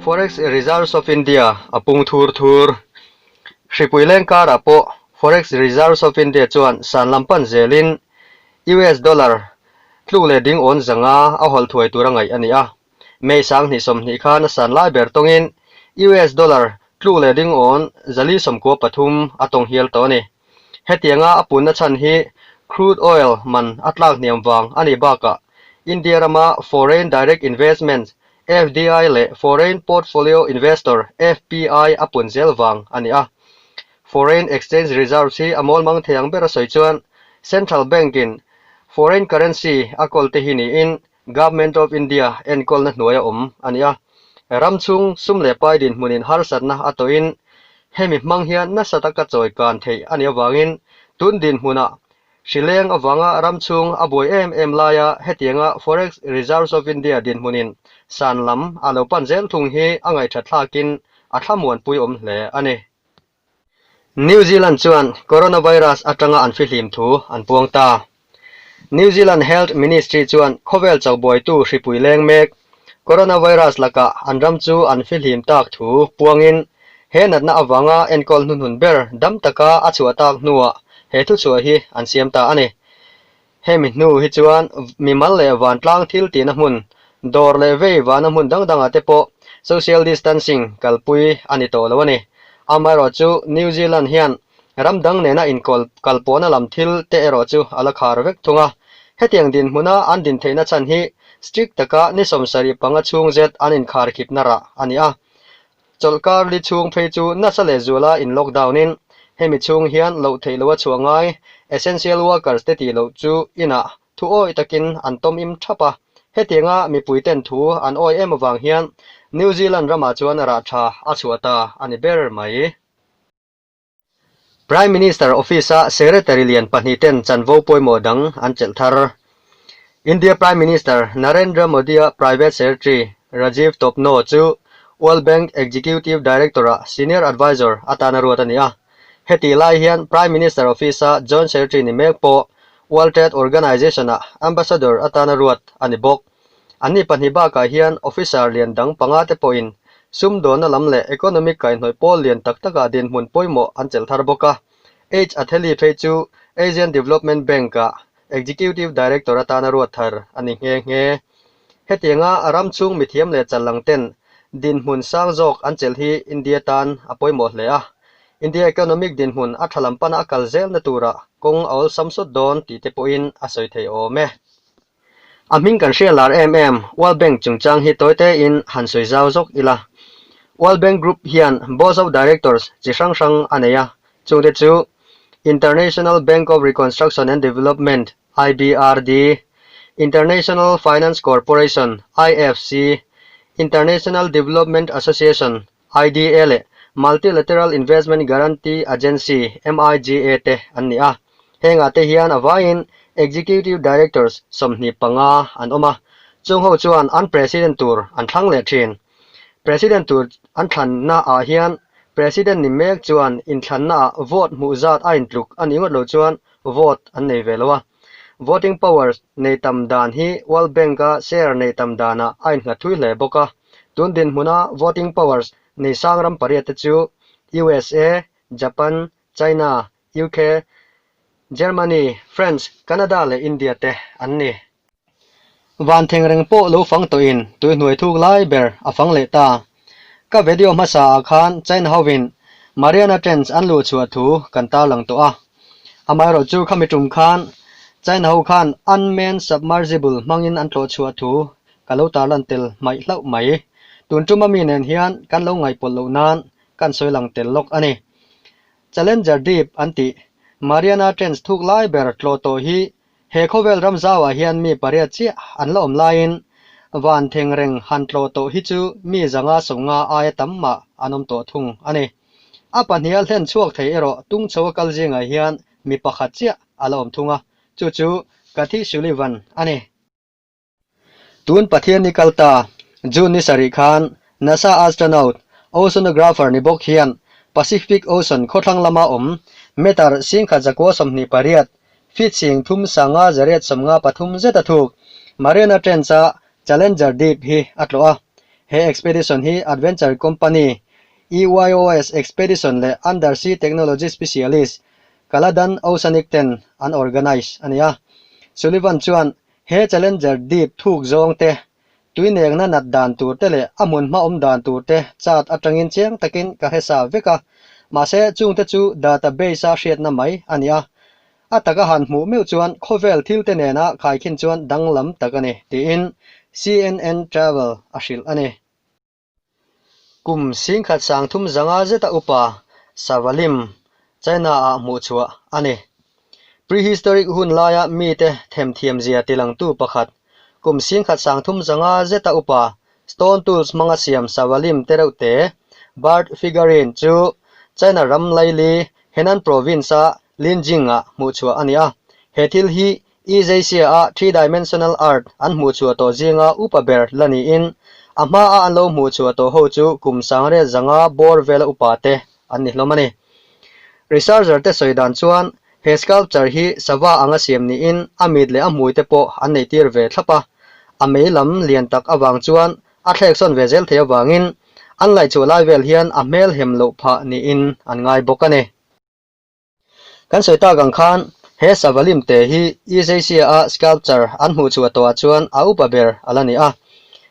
Forex Reserves of India a pung thur thur. Hripui leng karah pawh Forex Reserves of India chuan san lam pan zelin US dollar tluk leh ding awn zanga a hawlh thuai tur a ngaih a ni a. May 2020 khan a san lai ber tawngin US dollar tluk leh ding awn 493 a tawng hial tawh a ni. Hetianga a punna chhan hi crude oil man a tlak hniam vang a nih bakah India rama Foreign Direct Investment, FDI, leh Foreign Portfolio Investor, FPI, a pun zel vang a ni a. Foreign Exchange Reserves hi a mawlmang thei ang bera sawi chuan Central Bank-in foreign currency a kawl te hi niin Government of India enkawlna hnuaia awm a ni a. Ram chhung sum leh pai dinhmunin harsatna a tawhin hemi hmang hian nasa taka chawi kan theih a nih avangin tun dinhmunah hrileng avanga ram chhung a buai em em laia hetianga Forex Reserves of India dinhmunin san lam a lo pan zel thung hi a ngaihthat thlakin a thlamuanpui awm hle a ni. New Zealand chuan coronavirus atanga an fihlim thu an puang ta. New Zealand Health Ministry chuan khawvel chauhbuaitu hripui leng mek coronavirus lakah an ram chu an fihlim tak thu puangin he natna avanga enkawl hnuhnun ber dam taka a chhuah tak hnuah he thuchhuah hi an siam ta a ni. Hemi hnu hi chuan mimal leh vantlang thil tihna hmun, dawr leh vei vana hmun dang dangah te pawh social distancing kalpui a ni tawh lo a ni. Amaherawhchu New Zealand hian ram dang nena inkawl kalpawhna lam thil te erawh chu a la khar vek thung a. Hetiang dinhmuna an din theihna chhan hi strict taka ni 75 chhung zet an inkhar khipna rah a ni a. Chawlhkar li chhung phei chu nasa leh zuala in lockdown in hemi chhung hian loh theih loh a chhuah ngai essential workers te tih loh chu inah thu awi takin an tawm im thap a, hetianga mipui ten thu an awi em avang hian New Zealand ramah chuan rah tha a chhuah ta a ni ber mai. Prime Minister Office-a Secretary lian pahnih ten chanvo pawimawh dang an chelh thar. India Prime Minister Narendra Modi-a Private Secretary Rajiv Topno chu World Bank Executive Director-a Senior Advisor atana ruat a ni a. Hetih lai hian Prime Minister Office-a Joint Secretary ni mek pawh World Trade Organization-a Ambassador atana ruat a ni bawk. Anni pahnih bakah hian officer lian dang panga te pawhin sumdawnna lam leh economic kaihhnawih pawl lian tak takah dinhmun pawimawh an chelh thar bawk a. H Atheli phei chu Asian Development Bank-ah Executive Director atana ruat thar a ni nghe nghe. Hetianga ram chhung mithiam leh challang ten dinhmun sang zawk an chelh hi India tan a pawimawh hle a. India economic dinhmun a tha lam pana a kal zelna turah kawng a awlsam sawt dawn tih te pawhin a sawi thei awm e. A hming kan hria lar em em, World Bank chungchang hi tawi tein han sawi zau zawk ila. World Bank Group hian Boards of Directors chi hrang hrang a nei a, chungte chu International Bank of Reconstruction and Development, IBRD, International Finance Corporation, IFC, International Development Association, IDA, leh Multilateral Investment Guarantee Agency, MIGA, te an ni a. Hengah te hian a vaiin Executive Directors 25 an awm a, chung ho chuan an President tur an thlang leh thin. President tur an thlanna ah hian President ni mek chuan inthlanna ah vote hmuh zat a intluk a nih ngawt lo chuan vote an nei ve lo a. Voting powers nei tam dan hi World Bank-a share nei tam danah a innghat thui hle bawk a. Tun dinhmuna voting powers nei sang ram pariat te chu USA, Japan, China, UK, Germany, France, Canada leh India te an ni. Van thengreng pawh lo fang tawhin tuihnuai thuk lai ber a fang leh ta. Ka video hmasa ah khan China hovin Mariana Trench an luh chhuah thu kan tarlang tawh a. Amaherawhchu chu khami tum khan China ho khan unmanned submersible hmangin an tlawh chhuah thu ka lo tarlan tel hmaih hlauh mai. Tun tuma mi nen hian kan lo ngaihpawlh loh nan kan sawi lang tel lawk a ni. Challenger Deep an tih Mariana Trench thuk lai ber tlawh tawh hi he khawvel ram zauah hian mi pariat chiah an la awm laiin van thengreng han tlawh tawh hi chu mi 150 aia tam mah an awm tawh thung a ni. A pahniha hlen chhuak thei erawh tung chho a kal zingah hian mi pakhat chiah a la awm thung a, chu chu Kathy Sullivan a ni. Tun Pathian ni kal ta, June ni sarih khan NASA astronaut, oceanographer ni bawk hian Pacific Ocean khawthlang lama awm meter 1128, feet 3583 zeta thuk Mariana Trench-a Challenger Deep hi a tlawh a. He expedition hi adventure company EYOS Expedition leh Undersea Technology Specialist Caladan Oceanic ten an organise a ni a. Sullivan chuan he Challenger Deep thuk zawng te, tui nekna nat dan tur te leh a hmun hma awm dan tur te chart atangin chiang takin ka hre sa vek a, mahse chungte chu database a hriatna mai a ni a. A taka han hmuh meuh chuan khawvel thil te nena khaikhin chuan danglam tak a ni, tiin CNN Travel a hrilh a ni. Kum singkhat sangthum zanga zeta upa Savalim, China-ah hmuh chhuah a ni. Prehistoric hun laia mite themthiamzia tilangtu pakhat, kum singkhat sangthum zanga zeta upa stone tools hmanga siam Savalim tereuhte, bird figurine, chu China ram laili Henan province-a Linjing-ah hmuh chhuah a ni a. He thil hi East Asia-a three-dimensional art an hmuh chhuah tawh zinga upa ber la niin, a hmaa an lo hmuh chhuah tawh ho chu kum sangriat zanga bawr vela upa te an ni hlawm a ni. Researcher te sawi dan chuan he sculpture hi sava anga siam niin a mit leh a hmui te pawh an neih tir ve thlap a, a mei lam lian tak avang chuan a thlek sawn ve zel thei avangin an laihchhuah lai vel hian a hmel hem loh phah niin an ngai bawk a ni. Kan sawi tak ang khan he savalim te hi East Asia-a sculpture an hmuh chhuah tawhah chuan a upa ber a la ni a.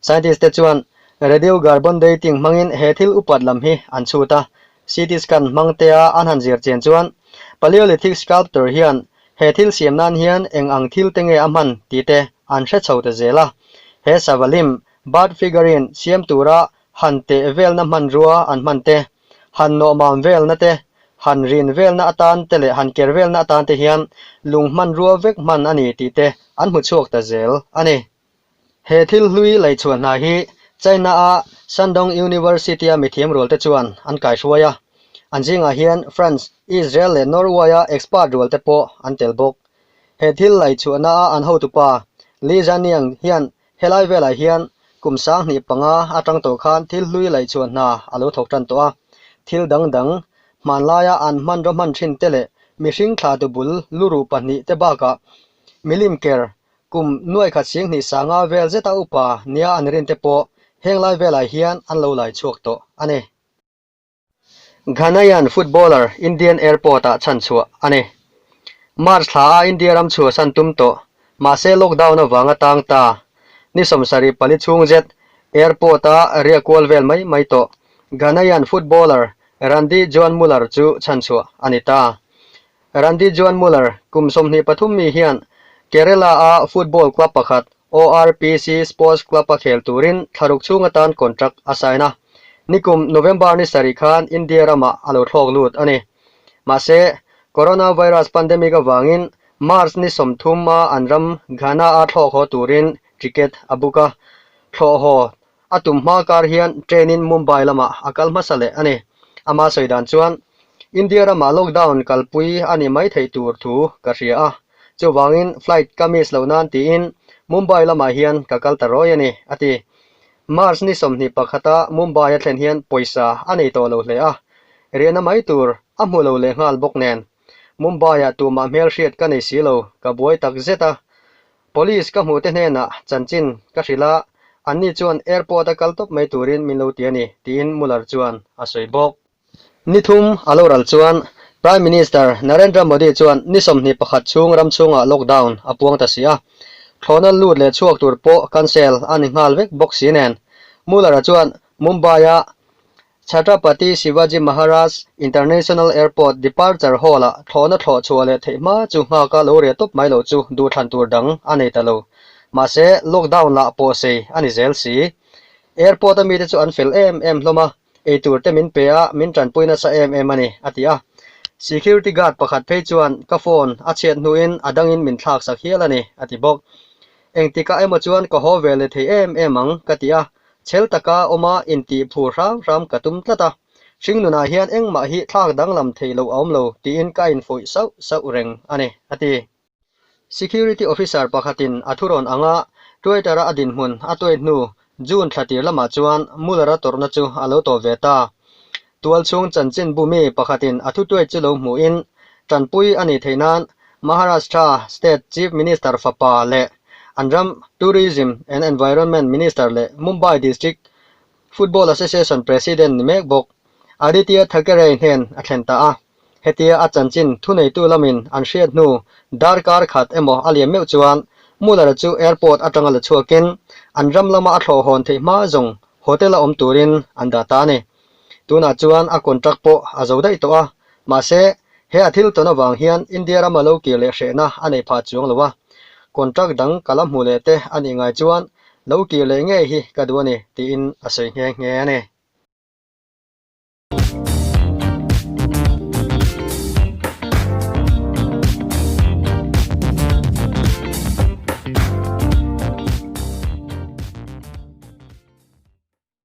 Scientist te chuan radiocarbon dating hmangin he thil upat lam hi an chhut a. CT scan hmang tea an han zir chian chuan Paleolithic sculptor hian he thil siam nan hian eng ang thil te nge a hman tih te an hre chho ta zel a. He savalim bird figurine siam tura han teh velna hmanrua an hman te, han nawhmam velna te, han rin velna atan te leh han ker velna atan te hian lung hmanrua vek hman a ni tih te an hmu chhuak ta zel a ni. He thil hlui leichhuah hna hi China-a Shandong University-a mithiam rual te chuan an kaihruai a, an zingah hian France, Israel leh Norway-a expert rual te pawh an tel bawk. He thil leichhuahna-a an hotupa Li Zhanyang hian Helai velah hian kum 2005 atang tawh khan thil hlui laihchhuah hna a lo thawk tan tawh a. Thil dang dang, hmanlaia an hmanraw hman thin te leh mihring thlatu bul luruh pahnih te bakah milim ker kum nuaikhat singhnih sanga vel zeta upa nia an rin te pawh henglai velah hian an lo laichhuak tawh a ni. Ghanaian footballer Indian airport-ah chhanchhuah a ni. March thla a India ram chhuahsan tum tawh, mahse lockdown avanga tang ta. Ni 74 chhung zet airport-a riak kual vel mai mai tawh Ghanaian footballer Randy Juan Muller chu chhanchhuah a ni ta. Randy Juan Muller, kum 23 mi hian Kerala-a football club pakhat ORPC Sports Club-a khel turin thlaruk chhung atan contract a sign a. Nikum November ni sarih khan India ramah a lo thlawk lut a ni. Mahse, Coronavirus pandemic avangin March ni 30 a an ram Ghana-a thlawk haw turin ticket a book a. Thlawh haw a tum hma kar hian train-in Mumbai lamah a kal hmasa leh a ni. Ama sawi dan chuan, India ramah lockdown kalpui a ni mai theih tur thu ka hria a, chuvangin flight ka miss loh nan tiin Mumbai lamah hian ka kal ta rawi a ni, a ti. March ni 21 a Mumbai a thlen hian pawisa a nei tawh lo hle a, riahna mai tur a hmu lo leh nghal bawk nen. Mumbai-ah tumah hmelhriat ka nei si lo, ka buai tak zet a. Police ka hmuhte hnenah chanchin ka hrilh a, anni chuan airport-a kal tawp mai turin min lo ti a ni, tiin Muller chuan a sawi bawk. Ni thum a lo ral chuan Prime Minister Narendra Modi chuan ni 21 chhung ram chhungah lockdown a puang ta si a, thlawhna lut leh chhuak tur pawh cancel a ni nghal vek bawk si nen. Muller-a chuan Mumbai-a Chhatrapati Shivaji Maharaj International Airport departure hall-ah thlawhna thlawh chhuah leh theih hma chu nghaka lo riah tawp mai loh chu duhthlan tur dang a nei ta lo. Mahse, lockdown lah pawhsei a ni zel si. Airport-a mite chu an fel em em hlawm a, eitur te min pe a, min tanpui nasa em em a ni, a ti a. Security guard pakhat phei chuan ka phone a chhiat hnuin a dangin min thlak sak hial a ni, a ti bawk. Engtikah emaw chuan ka haw ve leh thei em em ang, ka ti a. Chhel taka awma intih phur hram hram ka tum tlat a, hringnunah hian engmah hi thlak danglam theih loh a awm lo tiin ka infuih sauh sauh reng a ni, a ti. Security officer pakhatin a thurawn anga Twitter-a a dinhmun a tuai hnu June thla tir lamah chuan Mueller-a tawrhna chu a lo tawp ve ta. Tualchhung chanchinbu mi pakhatin a thutuai chu lo hmuhin tanpui a nih theih nan Maharashtra State Chief Minister fapa leh an ram Tourism and Environment Minister leh Mumbai District Football Association President ni mek bawk Aditya Thackeray hnen a thlen ta a. Hetia a chanchin thuneitu lamin an hriat hnu darkar khat emaw a liam meuh chuan Muller-a chu airport atanga la chhuakin an ram lama a thlawh hawn theih hma zawng hotel-a awm turin an dah ta a ni. Tunah chuan a contract pawh a zo daih tawh a, mahse he a thil tawn avang hian India rama lo kir leh hrehna a nei phah chuang lo a. Contract dang ka la hmu leh te a nih ngai chuan lo kir leh ngei hi ka duh a ni, tiin a sawi nghe nghe a ni.